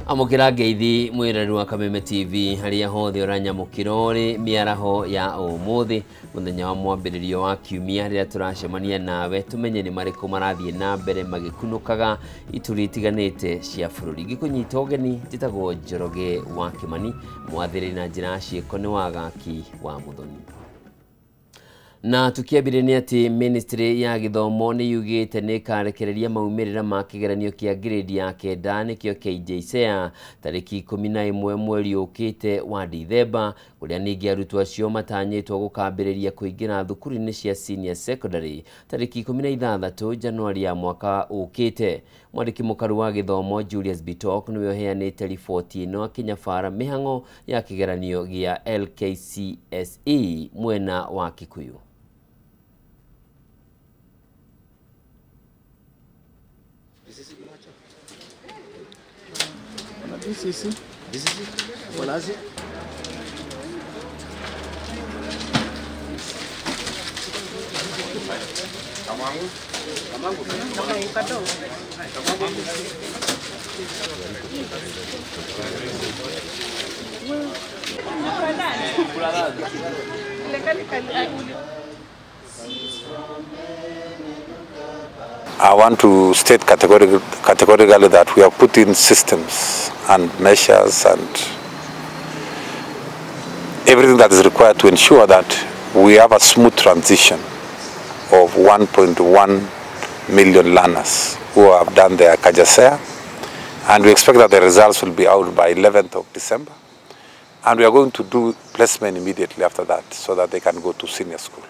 Amũkĩra ngeithi mwĩroreri wa Kameme TV harĩa hothe ũranyamũkĩra ũrĩ mĩaraho ya ũmũthĩ mũthenya wa mwambĩrĩrio wa kiumia rĩrĩa tũracemania nawe tũmenye nĩ marĩkũ marathiĩ na mbere magĩkunũkaga ituri itiganĩte cia bũrũri. Ngĩkũnyita ũgeni njĩtagwo Njoroge wa Kĩmani, mwathĩrĩri na njĩra ya ciĩko nĩ Wagaki wa Mũthoni. Na tukiambire nĩ atĩ ministry ya gĩthomo nĩ yugĩte nĩ ĩkarekereria maumĩrĩra ma kĩgeranio kĩa grade ya kenda nĩkĩo KJSEA tarĩki 11 mweri ũkĩte wa Dithemba, kũrĩa ningĩ arutwo acio matanyĩtwo gũkambĩrĩria kũingĩra thukuru-inĩ cia senior secondary tarĩki 16 Januari ya mwaka ũkĩte. Mwandĩki mũkaru wa gĩthomo Julius Bitok nĩwe ũheanĩte riboti ĩno akĩnyabara mĩhang'o ya kĩgeranio gĩa LKCSE mwena wa Kikuyu. I want to state categorically that we have put in systems and measures and everything that is required to ensure that we have a smooth transition of 1.1 million learners who have done their KJSEA, and we expect that the results will be out by 11th of December, and we are going to do placement immediately after that so that they can go to senior school.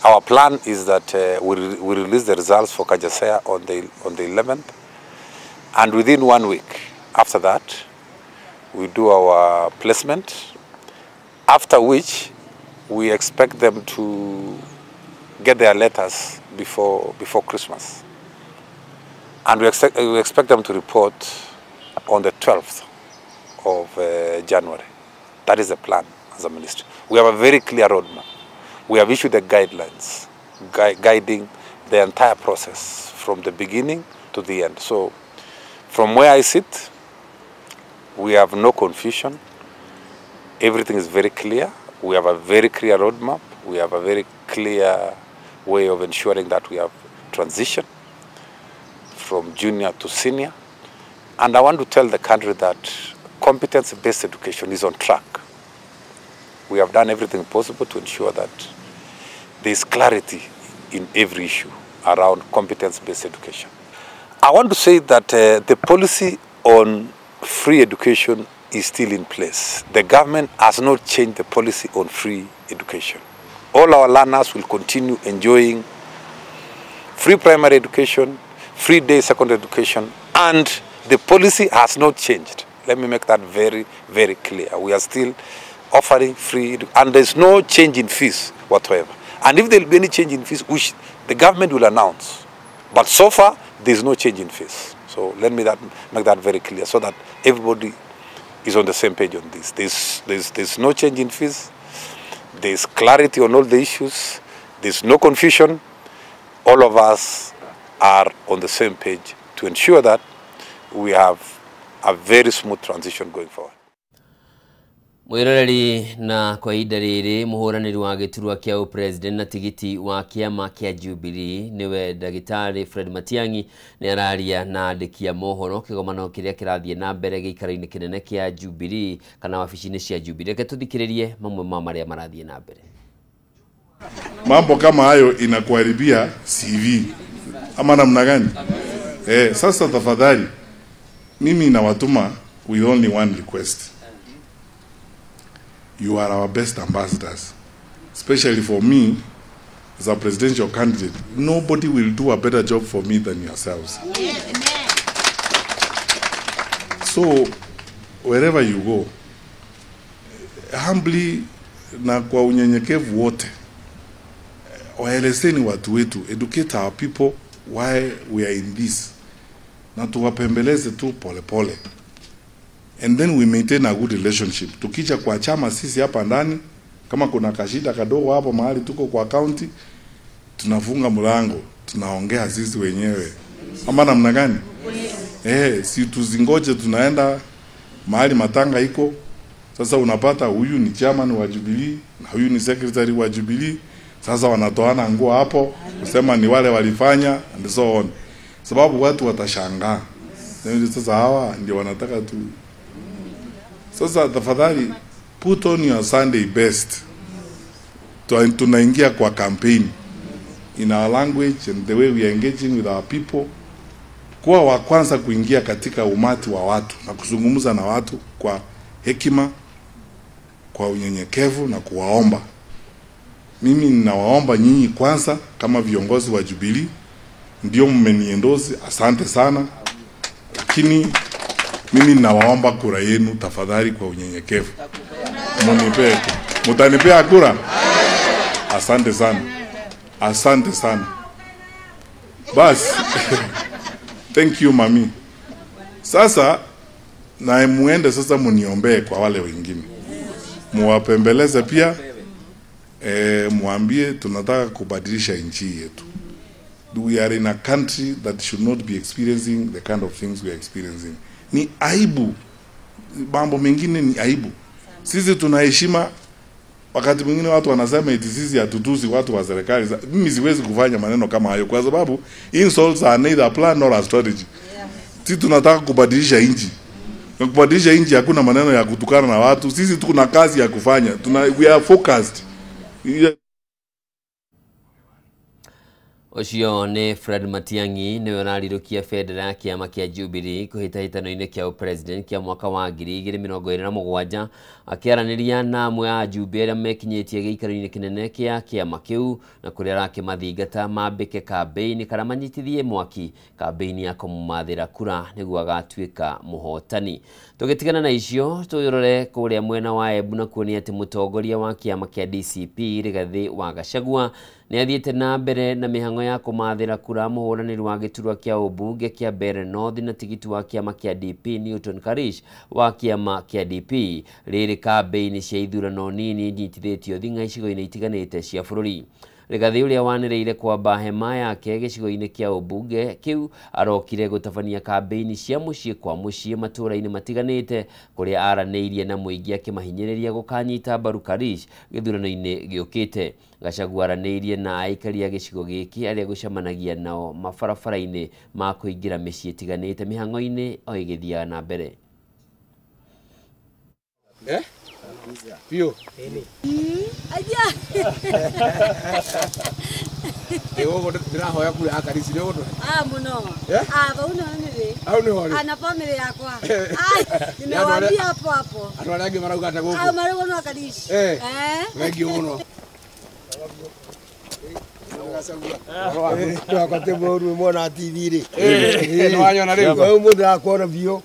Our plan is that we release the results for KJSEA on the 11th, and within 1 week after that, we do our placement, after which we expect them to get their letters before Christmas. And we expect them to report on the 12th of January. That is the plan as a ministry. We have a very clear roadmap. We have issued the guidelines guiding the entire process from the beginning to the end. So from where I sit, we have no confusion. Everything is very clear. We have a very clear roadmap. We have a very clear way of ensuring that we have transition from junior to senior. And I want to tell the country that competence-based education is on track. We have done everything possible to ensure that there is clarity in every issue around competence-based education. I want to say that the policy on free education is still in place. The government has not changed the policy on free education. All our learners will continue enjoying free primary education, free day secondary education, and the policy has not changed. Let me make that very, very clear. We are still offering free, and there's no change in fees whatsoever. And if there will be any change in fees, which the government will announce. But so far, there's no change in fees. So let me make that very clear so that everybody is on the same page on this. There's no change in fees. There's clarity on all the issues. There's no confusion. All of us are on the same page to ensure that we have a very smooth transition going forward. Mwiroreri na kwa ihinda rĩrĩ mũhũranĩri wa gĩturwa kĩa ũpresident na tigiti wa kĩama kĩa Jubilee nĩwe ndagĩtarĩ Fred Matiang'i nĩ araria na andĩki a mohoro kĩgomano kĩrĩa kĩrathiĩ na mbere gĩikaro-inĩ kĩnene kĩa Jubilee kana wabici-inĩ cia Jubilee. Reke tũthikĩrĩrie mamwe ma marĩa marathiĩ na mbere. Mambo kama hayo inakuharibia CV ama namna gani? Sasa tafadhali mimi nawatuma with only one request. You are our best ambassadors. Especially for me, as a presidential candidate, nobody will do a better job for me than yourselves. So, wherever you go, humbly na kwa unyenyekevu wote, waelezeni watu wetu, educate our people why we are in this. Na tuwapembeleze tu pole pole. And then we maintain a good relationship. Tukija kwa chama sisi hapa ndani, kama kuna kashida kadogo hapo mahali tuko kwa county, tunafunga mlango, tunaongea sisi wenyewe. Ama namna gani? Si tuzingoje tunaenda mahali matanga iko. Sasa unapata huyu ni chairman wa Jubilee na huyu ni secretary wa Jubilee. Sasa wanatoana nguo hapo kusema ni wale walifanya and so on. Sababu watu watashangaa. Sasa hawa ndio wanataka tu. Sasa tafadhali put on your Sunday best. Tunaingia kwa campaign in our language and the way we are engaging with our people. Kuwa wa kwanza kuingia katika umati wa watu na kuzungumza na watu kwa hekima, kwa unyenyekevu na kuwaomba. Mimi ninawaomba nyinyi kwanza kama viongozi wa Jubilee, ndio mmeniendozi, asante sana. Lakini mimi ninawaomba kura yenu tafadhali kwa unyenyekevu. Mnipe. Mtanipea kura? Asante sana. Asante sana. Bas. Thank you mami. Sasa na muende sasa muniombee kwa wale wengine. Muwapembeleze pia. Muambie tunataka kubadilisha nchi yetu. We are in a country that should not be experiencing the kind of things we are experiencing. Ni aibu. Mambo mengine ni aibu. Sisi tunaheshima. Wakati mwingine watu wanasema eti sisi hatutusi watu wa serikali. Mimi siwezi kufanya maneno kama hayo kwa sababu insults are neither a plan nor a strategy. Sisi tunataka kubadilisha nchi. Na kubadilisha nchi hakuna maneno ya kutukana na watu. Sisi tuna kazi ya kufanya. We are focused. Ũcio nĩ Fred Matiang'i nĩwe ũrarirũkia bendera ya kĩama kĩa Jubilee kũhĩtahĩtano-inĩ kĩa president kĩa mwaka wa 2027 akĩaranĩria na amwe a ajumbe arĩa mekinyĩtie gĩikaro-inĩ kĩnene kĩa kĩama kĩu na kũrĩa arakĩmathingata mambĩke kambĩini kana manyitithie mwaki kambĩini ya kũmũmathĩra kura nĩguo agatuĩka mũhotani. Tũgĩtigana na icio tũrore kũrĩa mwena wa Embu na kuonia atĩ mũtongoria wa kĩama kĩa DCP Rigathĩ wa Gachagua nĩ athiĩte na mbere na mĩhang'o ya kũmathĩra kura mũhũranĩri wa gĩturwa kĩa ũmbunge kĩa Mbeere North na tigiti wa kĩama kĩa DP Newton Karish wa kĩama kĩa DP rĩrĩ kambĩini cia ithurano nini nyitithĩtio thing'a icigo-inĩ itiganĩte cia bũrũri. Rigathĩ ũrĩa wanĩrĩire kwamba hema yake gĩcigo-inĩ kĩa ũmbunge kĩu arokire gũtabania kambĩini cia mũciĩ kwa mũciĩ matũũra-inĩ matiganĩte kũrĩa aranĩirie na mũingĩ akĩmahinyĩrĩria gũkanyita mbaru Karish gĩthurano-inĩ gĩũkĩte. Gachagua aranĩirie na aikari a gĩcigo gĩkĩ arĩa gũcemanagia nao mabarabara-inĩ ma kũingĩra mĩciĩ ĩtiganĩte mĩhang'o-inĩ o ĩgĩthiaga na mbere. Pio. Ndĩrahoya kura ya Karish nĩ ũgũtũhe? Mũno. Vau nĩho nĩrĩ. Hau nĩho rĩ? Na family yakwa. Nimewaambia hapo hapo. Andũ arĩa angĩ marauga atĩa gũkũ? Marauga no Karish. Thengiũ mũno. Twakwa mũru mwona TV rĩ. Nĩwanyona rĩu? Ũmũthĩ ndakuona biũ.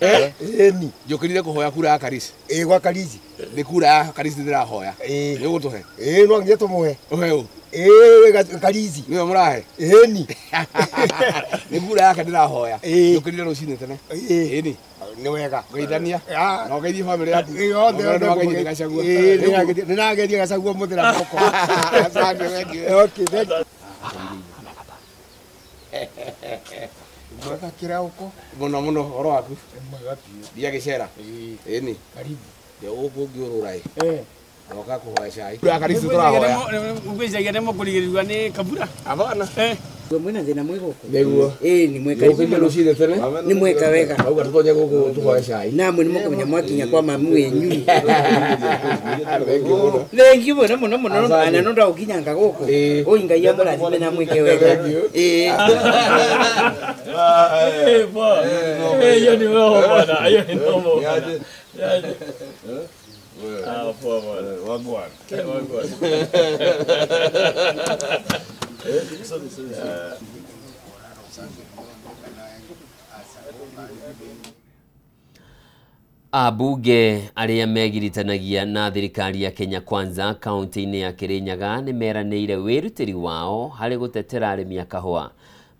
Ĩni. Njũkĩrire kũhoya kura ya Karish. Ĩ gwa Karish. Nĩ kura ya Karish ndĩrahoya. Nĩ ũgũtũhe? Ĩ no nginya tũmũhe. Ũhe ũ? Ĩ Karish. Nĩwe mũrahe? Ĩni. Nĩ kura yake ndĩrahoya. Njũkĩrire rũcinĩ tene. Ĩni. Nĩ wega. Ngeithania. Na ũgeithie bamĩrĩ yaku. Yothe yothe. Nĩwageithie Gachagua. Nĩnageithia Gachagua ũmũthĩ na moko. Asante, thank you. Okay, thank you. Mwega kĩrauko. Mũno mũno ũhoro waku. Mwega biũ. Thiĩ gĩcera. Ĩni. Karibu. Ndĩ gũkũ ngĩũrũra ĩ. Ndoka kũhoya cai. Kura ya Karish tũrahoya. Ngwĩciria nĩ mũkũrigĩrĩrio nĩ Kabura. Abana. Mwĩna thĩna mwĩ gũkũ? Nĩguo. Ĩĩ nĩ mweka. Njũkĩrire rũcinĩ tene. Nĩ mweka wega. Auga tũtonye gũkũ tũhoe cai. Namwe nĩ mũkũmenya mwakinya kwa mami wenyu. Thengiũ mũno. Thengiũ mũno mũno mũno na no ndagũkinyanga gũkũ. Ũi Ngai amũrathime na mwĩke wega. Ĩĩ. Hiyo ni wewe bwana. Hiyo ni nomo. Poa bwana. Wagwan. Wagwan. Abunge arĩa megiritanagia na thirikari ya Kenya Kwanza kaunti-inĩ ya Kirinyaga nĩ meranĩire wĩrutĩri wao harĩ gũtetera arĩmi a kahũa.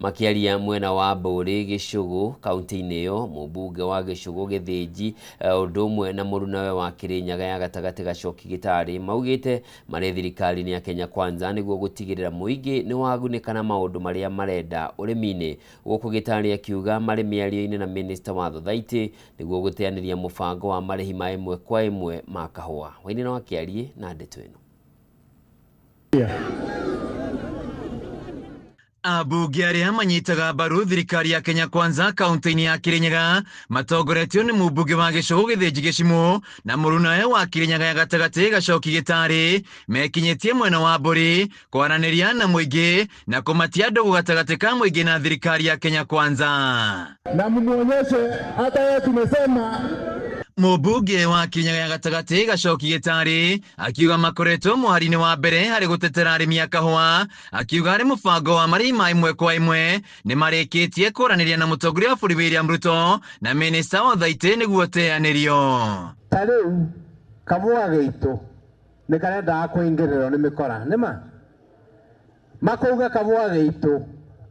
Makiaria mwena wa Mbũrĩ Gĩcũgũ kaunti-inĩ ĩyo, mũmbunge wa Gĩcũgũ Gĩthĩnji ũndũ ũmwe na mũrunawe wa Kĩrĩnyaga ya gatagatĩ Gacoki Gĩtarĩ maugĩte marĩ thirikari-inĩ ya Kenya Kwanza nĩguo gũtigĩrĩra mũingĩ nĩ wagunĩka na maũndũ marĩa marenda ũrĩmi-inĩ. Gũkũ Gĩtarĩ akiuga marĩ mĩario-inĩ na minista wa Thothaitĩ nĩguo gũteanĩria mũbango wa marĩhi ma ĩmwe kwa ĩmwe ma kahũa. Wainĩ no akĩarie na ndeto ĩno. Ambunge arĩa manyitaga mbaru thirikari ya Kenya Kwanza kaunti-inĩ ya Kirinyaga matongoretio nĩ mũmbunge wa Gĩcũgũ Gĩthĩnji Gĩcimũ na mũrunawe wa Kirinyaga ya gatagatĩ Gacoki Gĩtarĩ mekinyĩtie mwena wa Mbũrĩ kwaranĩria na mũingĩ na kũmatia ndũgũ gatagatĩ ka mũingĩ na thirikari ya Kenya Kwanza. Na mumuonyeshe hata yeye tumesema. Mũmbunge wa Kirinyaga ya gatagatĩ Gacoki Gĩtarĩ akiuga makoretwo mũhari-inĩ wa mbere harĩ gũtetera arĩmi a kahũa, akiuga harĩ mũbango wa marĩhi ma ĩmwe kwa ĩmwe nĩ marĩkĩtie kwaranĩria na mũtongoria wa bũrũri William Ruto na minista wa Thaitĩ nĩguo teanĩrio. Ta rĩu kahũa gaitũ nĩ karendaga kũingĩrĩrwo nĩ mĩkora, nĩma makauga kahũa gaitũ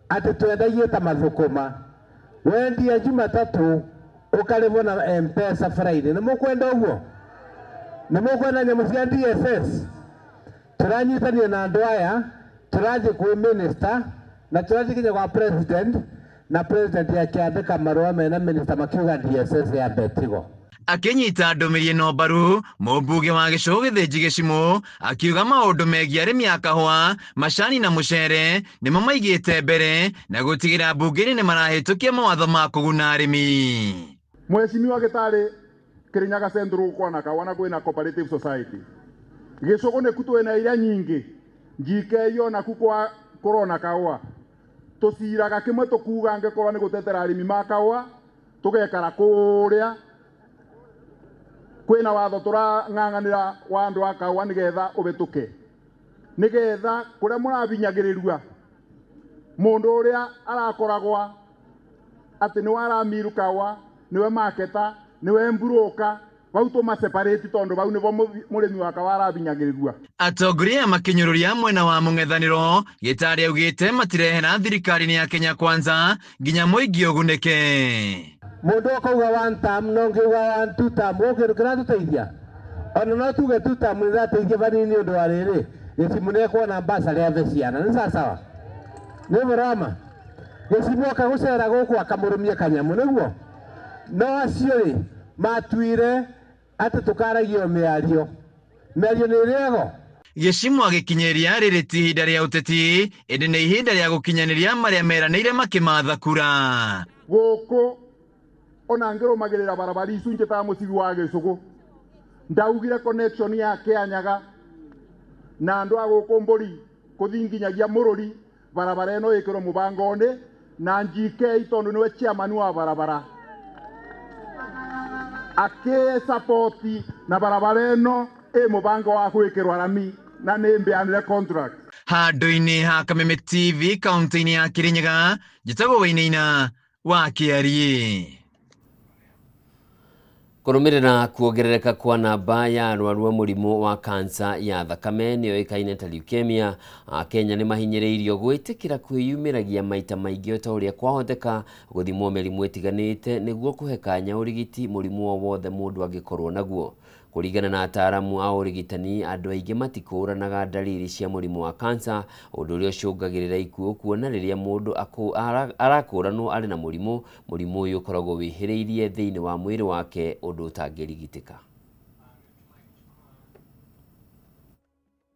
atĩ twendagie ta mathũkũma, wendia Jumatatũ ukarĩhwo na M-Pesa Friday. Nĩ mũkwenda ũguo? Nĩ mũkwenda nyamũ cia DSS? Tũranyitanire na andũ aya, tũrathiĩ kwĩ minister na tũrathiĩ nginya kwa president, na president akĩandĩka marũa mena minister makiuga DSS ya Betigo. Akinyita ndũmĩrĩri ĩno mbaru, mũmbunge wa Gĩcũgũ Gĩthĩnji Gĩcimũ akiuga maũndũ megiĩ arĩmi a kahũa, macani na mũcere nĩmo maigĩte mbere na gũtigĩrĩra mbunge-inĩ nĩmarahĩtũkia mawatho ma kũguna arĩmi. Mheshimiwa Gĩtarĩ, Kirinyaga Central kwana kawana kwina cooperative society. Gĩcũgũ nĩ ku twĩna iria nyingĩ njike iyo naku kwa kũrona kahũa. Tũciraga kĩmwe tũkuga angĩkorwo nĩ gũtetera arĩmi ma kahũa tũgekara kũrĩa kwĩna watho tũrang'ang'anĩra wa andũ a kahũa nĩgetha ũhĩtũke, nĩgetha kũrĩa mũrabinyagĩrĩrua mũndũ ũrĩa arakoragwa atĩ nĩwe aramiru kahũa, niwe marketer, niwe mburoka, vau tũma separate tondũ vau nĩvo mũrĩmi wa kahũa arabinyagĩrĩrua. Atongoria makinyũrũria mwena wa mũng'ethanĩro Gĩtarĩ augĩte matirehera thirikari-inĩ ya Kenya Kwanza nginya mũingĩ ũgunĩke. Mũndũ akauga one term no ngiuga one two term, gũkĩndũ kĩratũteithia ona no tuge two term nĩrateithia vanini ũndũ wa rĩrĩ Gĩcimũ nĩekuona bursary athe ciana nĩ sawasawa, nĩ ũhoro Gĩcimũ oka gũcera gũkũ akamũrũmia kanyamũ nĩguo. No acio rĩ matuire atĩ tũkaragio mĩario, mĩario nĩ ĩrĩago. Gĩcimũ agĩkinyĩria rĩrĩ ti ihinda rĩa ũteti ĩndĩ nĩ ihinda rĩa gũkinyanĩria marĩa meranĩire makĩmatha kura. Gũkũ ona ngĩrũmagĩrĩra barabara icu njĩtaga mũcibi wa Gĩcũgũ, ndaugire connection ya Kĩanyaga na andũ a gũkũ Mbũri kũthi nginyagia Mũrũri, barabara ĩno ĩkĩrwo mũbango-inĩ na GK tondũ nĩwe chairman wa barabara akĩ-support na barabara ĩno ĩ mũbango wa gwĩkĩrwo rami na nĩ mbeanĩre contract. Handũ-inĩ ha Kameme TV kaunti-inĩ ya Kirinyaga, njĩtagwo Wainaina wa Kĩariĩ. Kũrũmĩrĩra kuongerereka kwa namba ya arwaru a mũrimũ wa kansa ya thakame nĩyo ĩkaine ta leukemia, Akenya nĩ mahinyĩrĩirio gwĩtĩkĩra kwĩyumĩragia maita maingĩ o ta ũrĩa kwahoteka gũthimwo mĩrimũ ĩtiganĩte nĩguo kũhe kanya ũrigiti mũrimũ o wothe mũndũ angĩkorwo naguo. Kũringana na ataaramu a ũrigitani, andũ aingĩ matikũranaga ndariri cia mũrimũ wa kansa, ũndũ ũrĩa ũcũngagĩrĩra ikuũ kuona rĩrĩa mũndũ arakũranwo arĩ na mũrimũ, mũrimũ ũyũ ũkoragwo wĩhĩrĩirie thĩinĩ wa mwĩrĩ wake ũndũ ũtangĩrigitĩka.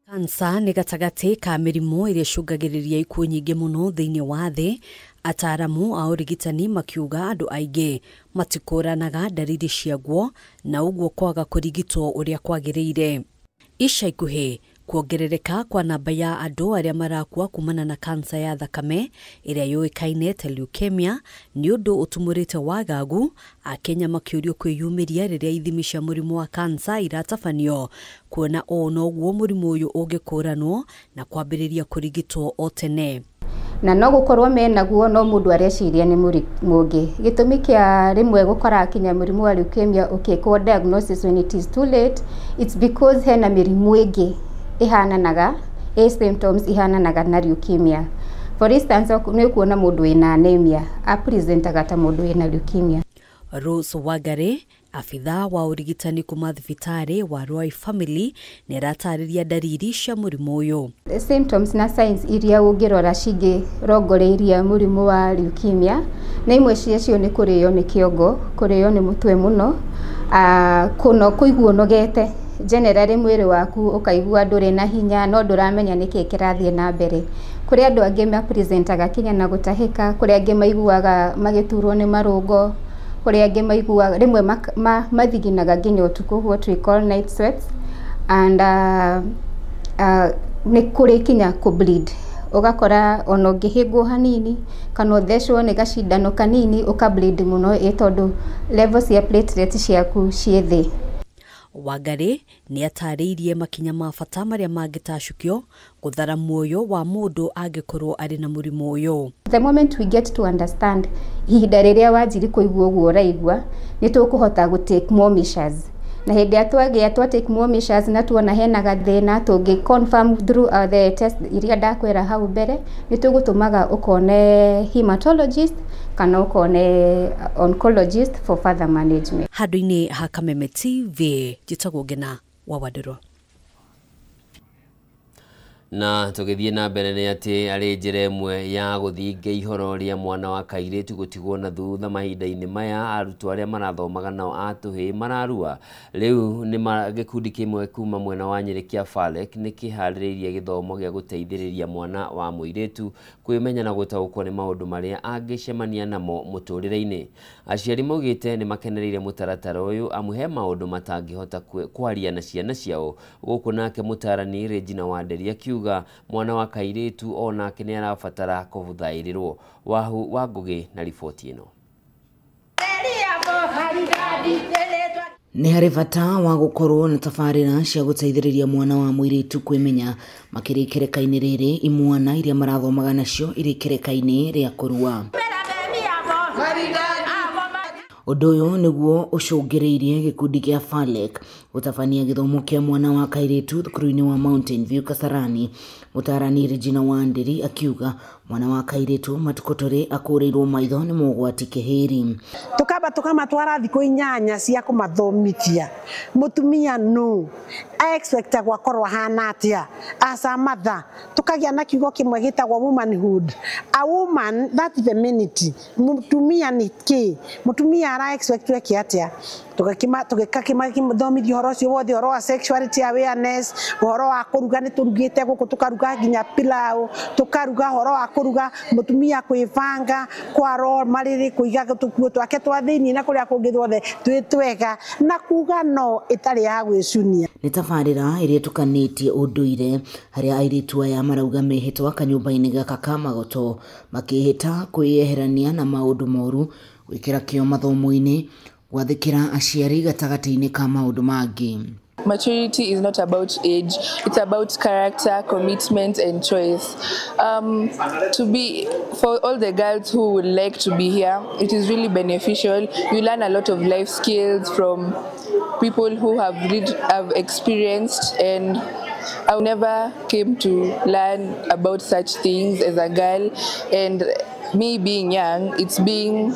Kansa nĩ gatagatĩ ka mĩrimũ ĩrĩa ĩcũngagĩrĩria ikuũ nyingĩ mũno thĩinĩ wa thĩ. Ataaramu a ũrigitani makiuga andũ aingĩ matikũranaga ndariri ciaguo na ũguo kwaga kũrigitwo ũrĩa kwagĩrĩire. Ica ikuhĩ kuongerereka kwa namba ya andũ arĩa marakua kumana na kansa ya thakame ĩrĩa yũĩkaine ta leukemia nĩ ũndũ ũtumũrĩte wagagu, Akenya makĩũrio kwĩyumĩria rĩrĩa ithimi cia mũrimũ wa kansa iratabanio, kuona ũũ noguo mũrimũ ũyũ ũngĩkũranwo na kwambĩrĩria kũrigitwo o tene. Na no gũkorwo menaguo no mũndũ areciria nĩ mũrimũ ũngĩ. Gĩtũmi kĩa rĩmwe gũkora kinya mũrimũ wa leukemia ũkĩkwo diagnosis when it is too late, it's because hena mĩrimũ ĩngĩ ihananaga, ĩ symptoms ihananaga na leukemia. For instance, nĩ ũkuona mũndũ wĩna anemia apresentaga ta mũndũ wĩna leukemia. Rose Wangari, abithaa wa ũrigitani kuma thibitarĩ wa Roy Family, nĩ aratarĩria ndariri cia mũrimũ ũyũ. Symptoms na signs iria ũngĩrora cingĩrongoreiria mũrimũ wa leukemia na imwe ciacio nĩ kũrĩo nĩ kĩongo, kũrĩo nĩ mũtwe mũno, kũigua ũnogete generally mwĩrĩ waku ũkaigua ndũrĩ na hinya no ndũramenya nĩkĩĩ kĩrathiĩ na mbere. Kũrĩ andũ angĩ mapresentaga kinya na gũtahĩka, kũrĩ angĩ maiguaga magĩturwo nĩ marũngo, kũrĩ angĩ maiguaga rĩmwe mathiginaga nginya ũtukũ, what we call night sweats, and nĩ kũrĩ kinya kũ bleed, ũgakora ona ũngĩhĩngwo hanini kana ũthecwo nĩ gacindano kanini ũka bleed mũno, ĩ tondũ level cia platelets ciaku ciĩ thĩ. Wangari nĩ atarĩirie makinya ma bata marĩa mangĩtacũkio gũthara muoyo wa mũndũ angĩkorwo arĩ na mũrimũ ũyũ. The moment we get to understand ihinda rĩrĩa wanjiri kũigua ũguo ũraigua, nĩ tũkũhota gũ take more measures. Na hĩndĩ ĩrĩa twagĩa twa take more measures na tuona hena gathĩna tũngĩ confirm through the test iria ndakwĩra hau mbere, nĩ tũgũtũmaga ũkone hematologist kana ũkone oncologist for further management. Handũ-inĩ ha Kameme TV, njĩtagwo Ngena wa Wanderwa. Na tũgĩthiĩ na mbere nĩ atĩ arĩ njĩra ĩmwe ya gũthinga ihoro rĩa mwana wa kairĩtu gũtigwo na thutha mahinda-inĩ maya, arutwo arĩa marathomaga nao a tũhĩĩ mararua. Rĩu nĩ gĩkundi kĩmwe kuma mwena wa Nyĩrĩ kĩa Falek nĩ kĩharĩrĩirie gĩthomo gĩa gũteithĩrĩria mwana wa mũirĩtu kwĩmenya na gũtaũkwo nĩ maũndũ marĩa angĩcemania namo mũtũrĩre-inĩ. Aciari maugĩte nĩ makenereire mũtaratara ũyũ amu he maũndũ matangĩhota kwaria na ciana ciao. Gũkũ nake mũtarani Regina Wanderi akiuga mwana wa kairĩtu onake nĩ arabatara kũbuthaĩrĩrwo. Wahu wa Ngũgĩ na riboti ĩno. Nĩ harĩ bata wa gũkorwo na tabarĩra cia gũteithĩrĩria mwana wa mũirĩtu kwĩmenya makĩria ikereka-inĩ rĩrĩ imwana iria marathomaga nacio irĩ ikereka-inĩ rĩa kũrua. Ũndũ ũyũ nĩguo ũcũngĩrĩirie gĩkundi kĩa Falek gũtabania gĩthomo kĩa mwana wa kairĩtu thukuru-inĩ wa Mountain View Kasarani. Mũtarani Regina Wanderi akiuga mwana wa kairĩtu matukũ tũrĩ akũrĩirwo maitho nĩ mogwati kĩhĩri. Tukamba tukamatwara thikũ 8 cia kũmathomithia mũtumia nũ expect gwakorwo ahana atĩa as a mother, tukagia na kiugo kĩmwe gĩtagwo womanhood. A woman, that femininity, mũtumia nĩ kĩ, mũtumia ara expect eke atĩa. Tũgĩkakĩmathomithia ũhoro ũcio wothe, ũhoro wa sexuality awareness, ũhoro wa kũruga, nĩ tũrugĩte gũkũ tũkaruga nginya pilau, tũkaruga ũhoro wa kũruga, mũtumia kwĩbanga, kwaro marĩrĩ, kũiga tũkuo twake twa thĩiniĩ na kũrĩa kũngĩ guothe twĩ twega, na kuga no ĩtarĩ ya gwĩcunia. Nĩ tabarĩra ĩrĩa ĩtukanĩtie ũndũire harĩa airĩtu aya marauga mehĩtwa kanyũmba-inĩ gaka ka Magoto makĩhĩta kwĩyeherania na maũndũ moru, gwĩkĩra kĩo mathomo-inĩ, gwathĩkĩra aciari gatagatĩ-inĩ ka maũndũ mangĩ. Maturity is not about age, it's about character, commitment and choice. For all the girls who would like to be here, it is really beneficial. You learn a lot of life skills from people who have experienced, and I never came to learn about such things as a girl, and me being young, it's being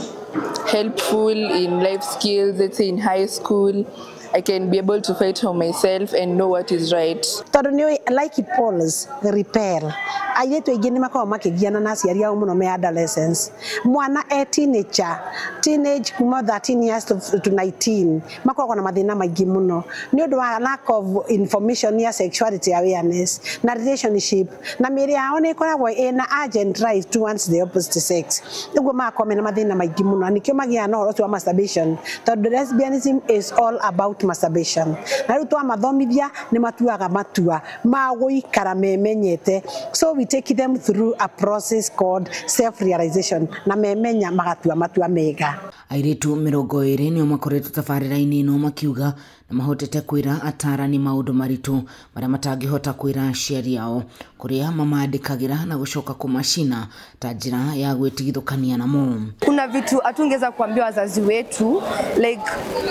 helpful in life skills. Let's say in high school, I can be able to fight for myself and know what is right. Tondũ nĩ like poles repel. Airĩtu aingĩ nĩ makoragwo makĩgiana na aciari ao mũno me adolescence. Mwana e teenager, teenage kuma 13 years to 19 makoragwo na mathĩna maingĩ mũno nĩ ũndũ wa lack of information ya sexuality awareness na relationship, na mĩĩrĩ yao nĩ ĩkoragwo ĩna urgent drive towards the opposite sex. Ũguo magakorwo mena mathĩna maingĩ mũno, na nĩkĩo magĩaga na ũhoro ũcio wa masturbation, tondũ lesbianism is all about masturbation. Na rĩu twamathomithia nĩ matuaga matua ma gũikara memenyete. So we take them through a process called self-realization, na memenya magatua matua mega. Airĩtu 20 nĩo makoretwo tabarĩra-inĩ ĩno makiuga na mahotete kwĩra atarani maũndũ maritũ marĩa matangĩhota kwĩra aciari ao, kũrĩa mamandĩkagĩra na gũcoka kũmacina ta njĩra ya gwĩtigithũkania namo. Kuna vitu hatungeweza kuambia wazazi wetu, like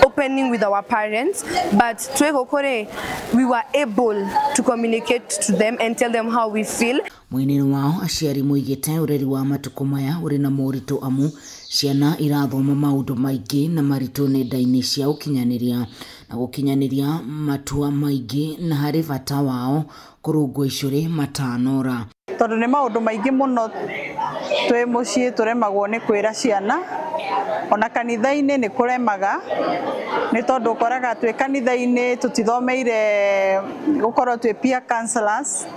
opening with our parents, but twegokore we were able to communicate to them and tell them how we feel. Mwena-inĩ wao aciari moigĩte ũreri wa matukũ maya ũrĩ na moritũ amu ciana irathoma maũndũ maingĩ na maritũ nenda-inĩ cia ũkinyanĩria na gũkinyanĩria matua maingĩ na harĩ bata wao kũrũngwo icũrĩ matanora. Tondũ nĩ maũndũ maingĩ mũno twĩ mũciĩ tũremagwo nĩ kwĩra ciana, ona kanitha-inĩ nĩ kũremaga, nĩ tondũ ũkoraga twĩ kanitha-inĩ tũtithomeire gũkorwo twĩ peer counselors,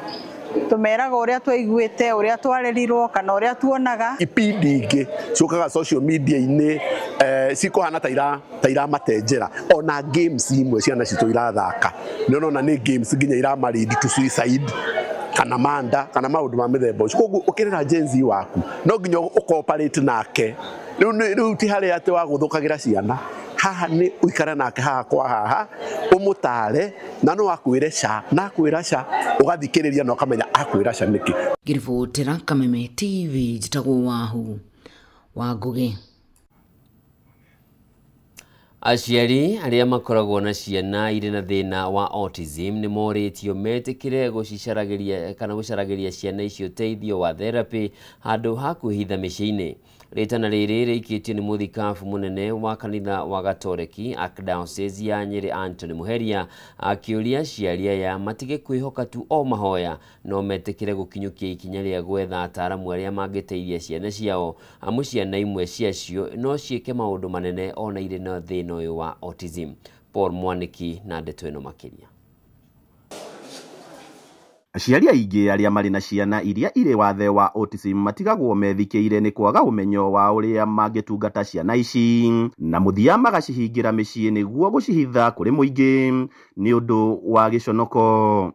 tumeraga uria twaiguite, uria twarerirwo kana uria tuonaga. Ipindi ingĩ ciũkaga social media-inĩ, cikuhana ta iramatenjera, ona games imwe ciana citũ irathaka nĩ ũrona nĩ games nginya irama lead to suicide kana manda kana maũndũ ma mĩthemba ũcio. Koguo ũkĩrera Gen Z waku no nginya ũcooperate nake. Rĩu ti harĩa atĩ wa gũthũkagĩra ciana, haha nĩ ũikare nake haha kwa haha ũmũtare na no akwĩre ca na akwĩra ca ũgathikĩrĩria na ũkamenya akwĩra ca nĩkĩ. Ngĩribotera Kameme TV njĩtagwo Wahu wa Ngũgĩ. Aciari arĩa makoragwo na ciana irĩ na thĩna wa autism nĩ morĩtio metĩkĩre gũcicaragĩria kana gũcaragĩria ciana icio ũteithio wa therapy handũ ha kwĩhitha mĩciĩ-inĩ. Rĩtana rĩrĩ rĩikĩtio nĩ mũthikabu mũnene wa kanitha wa Gatoreki Archdiocese ya Nyĩrĩ Anthony Muheria akĩũria aciari aya matige kwĩhoka tu o mahoya no metĩkĩre gũkinyũkia ikinya rĩa gwetha ataaramu arĩa mangĩteithia ciana ciao, amu ciana imwe ciacio no ciĩke maũndũ manene ona irĩ na thĩna ũyũ wa autism. Paul Mwaniki na ndeto ĩno makĩria. Aciari aingĩ arĩa marĩ na ciana iria irĩ wathe wa autism matigagwo methikĩire nĩ kwaga ũmenyo wa ũrĩa mangĩtungata ciana ici, na mũthia magacihingĩra mĩciĩ nĩguo gũcihitha kũrĩ mũingĩ nĩ ũndũ wa gĩconoko.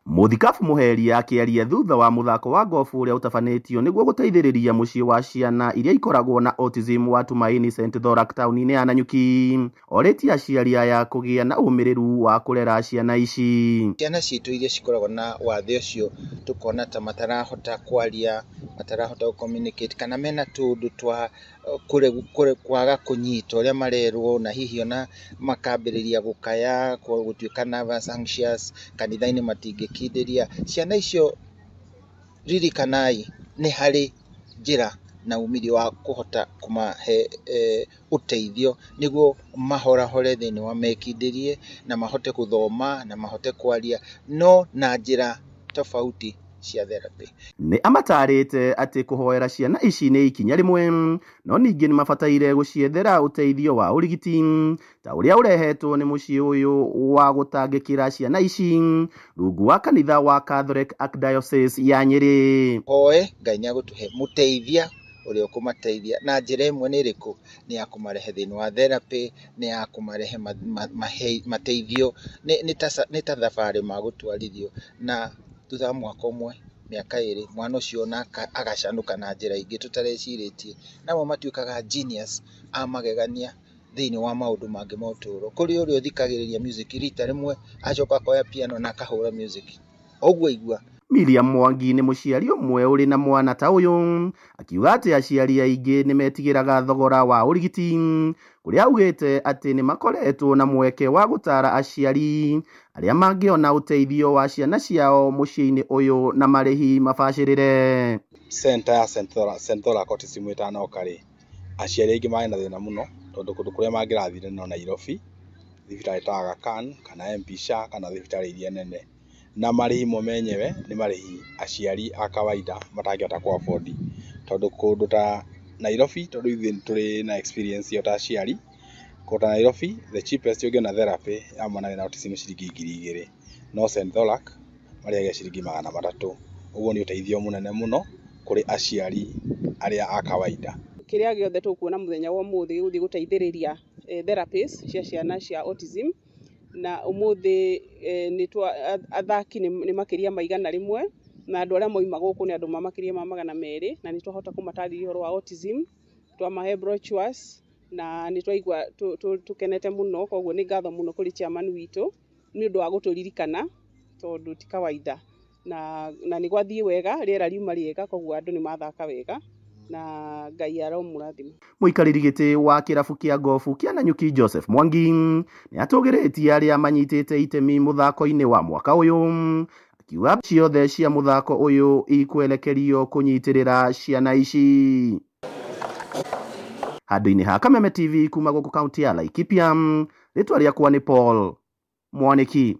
Mũthikabu Muheria akĩaria thutha wa mũthako wa gofu ũrĩa ũtabanĩtio nĩguo gũteithĩrĩria mũciĩ wa ciana iria ikoragwo na autism wa Tumaini St Thorak taũni-inĩ ya Nanyuki, orĩtie aciari aya kũgĩa na ũmĩrĩru wa kũrera ciana ici. Ciana citũ iria cikoragwo na wathe ũcio tũkona ta matarahota kwaria, matarahota gũ communicate kana mena tũũndũ twa kwaga kũnyita ũrĩa marerwo, na hihi ona makambĩrĩria gũkaya, gũtuĩka nervous, anxious, kanitha-inĩ matingĩkindĩria. Ciana icio ririkanai nĩ harĩ njĩra na umithio wa kũhota kũmahe ũteithio nĩguo mahorahore thĩinĩ wa mekindĩrie na mahote gũthoma na mahote kwaria, no na njĩra tofauti cia therapy. Nĩ amatarĩte atĩ kũhoera ciana ici nĩ ikinya rĩmwe, no ningĩ nĩ mabataire gũciethera ũteithio wa ũrigiti ta ũrĩa ũrehetwo nĩ mũciĩ ũyũ wa gũtangĩkĩra ciana ici rungu wa kanitha wa Catholic Archdiocese ya Nyĩrĩ. Hoe Ngai nĩ agũtũhe mũteithia ũrĩa ũkũmateithia na njĩra ĩmwe nĩ ĩrĩkũ? Nĩ ya kũmarehe thĩinĩ wa therapy, nĩ ya kũmarehe mateithio, nĩ ta thabarĩ magũtwarithio, na thutha wa mwaka ũmwe, mĩaka ĩrĩ, mwana ũcio ona agacanũka na njĩra ingĩ tũtarecirĩtie. Namo matuĩkaga genius a magegania thĩinĩ wa maũndũ mangĩ ma ũtũũro. Kũrĩ ũrĩa ũthikagĩrĩria music rita rĩmwe, acoka akoya piano na akahũra music ũguo aigua. Miriam Mwangi nĩ mũciari ũmwe ũrĩ na mwana ta ũyũ, akiuga atĩ aciari aingĩ nĩ metigĩraga thogora wa ũrigiti, kũrĩa augĩte atĩ nĩ makoretwo na mweke wa gũtara aciari arĩa mangĩona ũteithio wa ciana ciao mũciĩ-inĩ ũyũ na marĩhi mabacĩrĩre. Center ya St Thorak Autism ĩtanoka rĩ, aciari aingĩ marĩ na thĩna mũno tondũ kũndũ kũrĩa mangĩrathire no Nairobi, thibitarĩ ta Aga Khan kana MP Shah kana thibitarĩ iria nene, na marĩhi mo menyewe nĩ marĩhi aciari a kawaida matangĩhota kũ afford, tondũ kũndũ ta Nairobi, tondũ ithuĩ tũrĩ na experience ĩyo ta aciari, kũndũ ta Nairobi the cheapest ũngĩona therapy ya mwana wĩna autism ciringi 2,000, no St Thorak marĩhagia ciringi 300. Ũguo nĩ ũteithio mũnene mũno kũrĩ aciari arĩa a kawaida. Kĩrĩa gĩothe tũkuona mũthenya wa ũmũthĩ gĩgũthiĩ gũteithĩrĩria therapies cia ciana cia autism, na ũmũthĩ athaki nĩ makĩria ma 100 na andũ arĩa moima gũkũ nĩ andũ ma makĩria ma 200, na nĩ twahota kũmatarĩria ũhoro wa autism Twamahe brochures na nĩ twaigua tũkenete mũno, koguo nĩ ngatho mũno kũrĩ chairman witũ nĩ ũndũ wa gũtũririkana tondũ ti kawaida, na nĩ gwathiĩ wega, rĩera riuma rĩega, koguo andũ nĩ mathaka wega na Ngai aromũrathima. Mũikarĩri gĩtĩ wa kĩrabu kĩa gofu kĩa Nanyuki Joseph Mwangi nĩ atũgĩrĩtie arĩa manyitĩte itemi mũthako-inĩ wa mwaka ũyũ, akiuga ciothe cia mũthako ũyũ ikwelekerio kũnyitĩrĩra ciana ici. Handũ-inĩ ha Kameme TV kuma gũkũ kaunti ya Laikipia, rĩtwa rĩakwa nĩ Paul Mwaniki.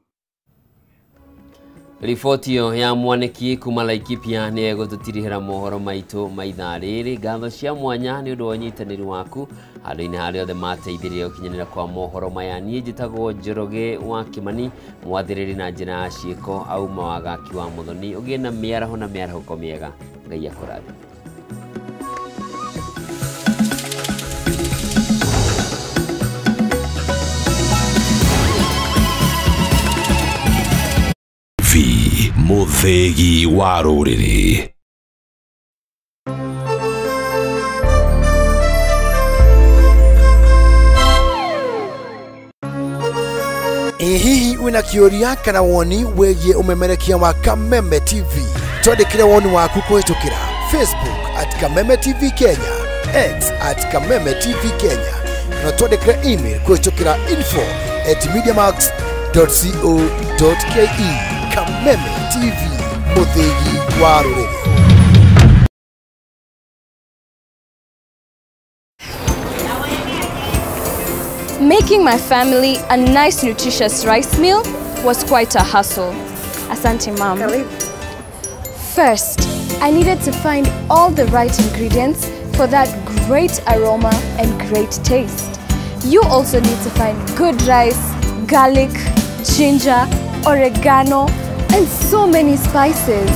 Riboti ĩyo ya Mwaniki kuma Laikipia nĩ ĩgũtũtirihĩra mohoro maitũ ma ithaa rĩrĩ. Ngatho cia mwanya nĩ ũndũ wa ũnyitanĩri waku handũ-inĩ harĩa othe mateithirie gũkinyanĩra kwa mohoro maya. Niĩ njĩtagwo Njoroge wa Kĩmani, mwathĩrĩri na njĩra ya ciĩko auma wagaki wa Mũthoni. Ũgĩe na mĩaraho na mĩarahũko mĩega. Ngai akũrathime. Muthegi wa rũrĩrĩ. Ĩ hihi wĩna kĩũria kana woni wĩgiĩ ũmemerekia wa Kameme TV? Twandĩkĩre woni waku kũhĩtũkĩra Facebook at Kameme TV Kenya, X at Kameme TV Kenya, na twandĩkĩre email kũhĩtũkĩra info@mediamax.co.ke. Kameme TV, mũthĩgi wa rũrĩrĩ. Making my family a nice nutritious rice meal was quite a hustle. Asante, Mom. First, I needed to find all the right ingredients for that great aroma and great taste. You also need to find good rice, garlic, ginger, oregano, and so many spices.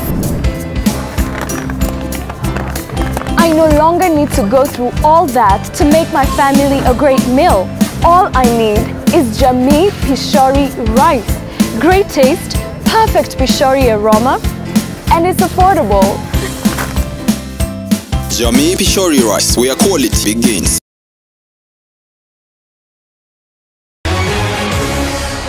I no longer need to go through all that to make my family a great meal. All I need is Jamii Pishori rice. Great taste, perfect Pishori aroma, and it's affordable. Jamii Pishori rice, where quality begins.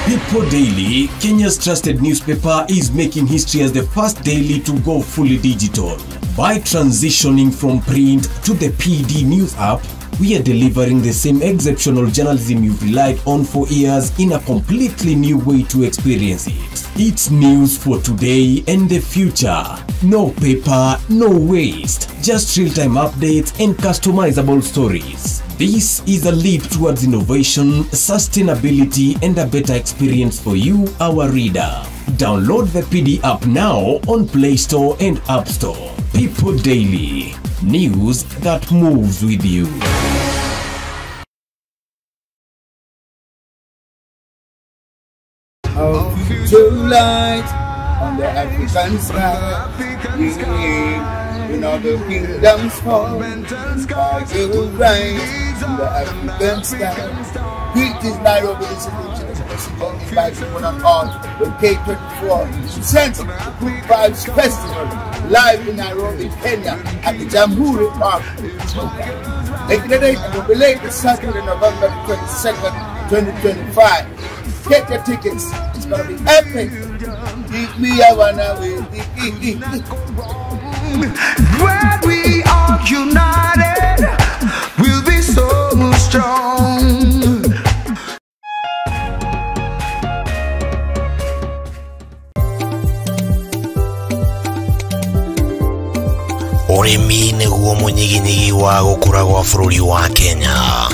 People Daily, Kenya's trusted newspaper, is making history as the first daily to go fully digital. By transitioning from print to the PD News app, we are delivering the same exceptional journalism you've relied on for years in a completely new way to experience it. It's news for today and the future. No paper, no waste. Just real-time updates and customizable stories. This is a leap towards innovation, sustainability, and a better experience for you, our reader. Download the PD app now on Play Store and App Store. People Daily. News that moves with you. Our future light on the African sky. In all the kingdoms fall, we will rise in the African sky. Greetings, Nairobi, this is the Vibes one and all with K24 presents the Good Vibes Festival live in Nairobi, Kenya at the Jamhuri Park. Making the date and will be late Saturday, November 22nd, 2025. Get your tickets. It's gonna be epic. Keep me a one away. When we are united, we'll be so strong. Ũrĩmi nĩguo mũnyiginyigi wa gũkũra gwa bũrũri wa Kenya,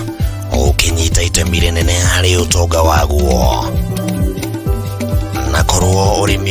ũkĩnyita itemi rĩnene harĩ ũtonga waguo. Na korwo ũrĩmi